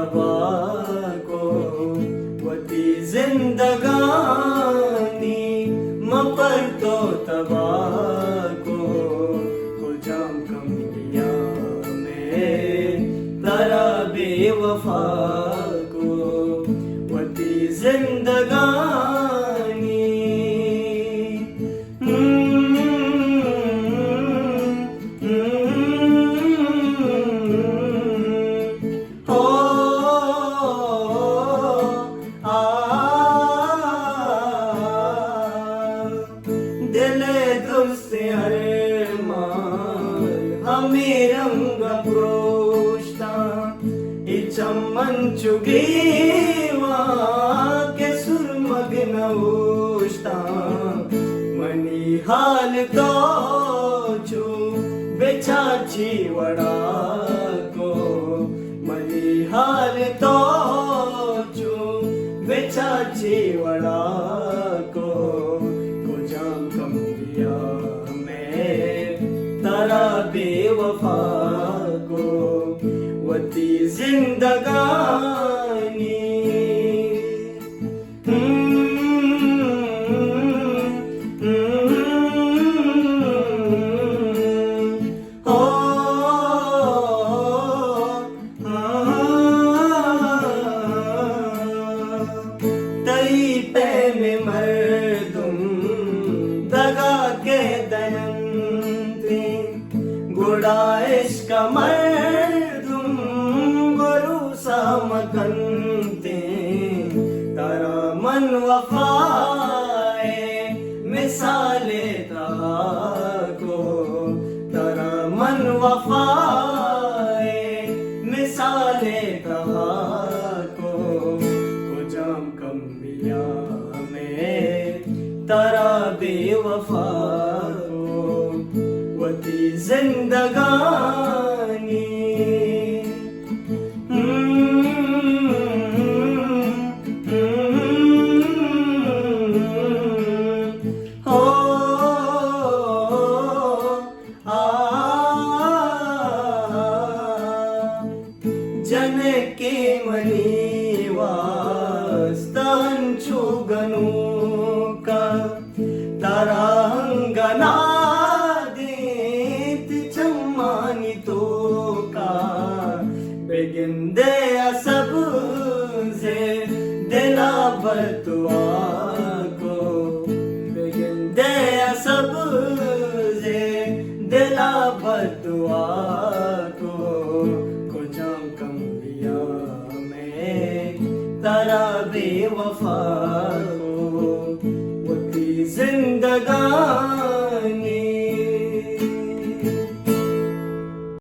تباہ کو، وتی زندگانی مپر تو تباہ کو، کجام کمیا میں ترا بے وفا کو، وتی زندگانی۔ دل ءِ درستیں ارمان ہمے رنگ ءَ پروشتاں، اے چمن چو گریوان کہ سرمگ نہ اوشتاں۔ منی حال تو چو بچار چی وڑا کو، منی حال تو چو بچار چی وڑا کو، کجام کمیا میں ترا بے وفا کو، وتی زندگانی۔ تئی پیم مردم دگا کہ دینتے، گڑا عشق مردم بھروسہ مکنتے۔ ترا من وفا ءِ مثال تہا کو، ترا من وفا ءِ مثال تہا کو، کجام کمیا میں ترا بے وفا کو، وتی زندگانی۔ جنکے منی واستہ انچو گنوکا، ترا انگہ نادینت چمانی توکا۔ بگندے ءَ سبزیں دلا بددعا کو، بگندے ءَ سبزیں دلا بددعا کو، کجام کمیا میں ترا بے وفا کو، وتی زندگانی۔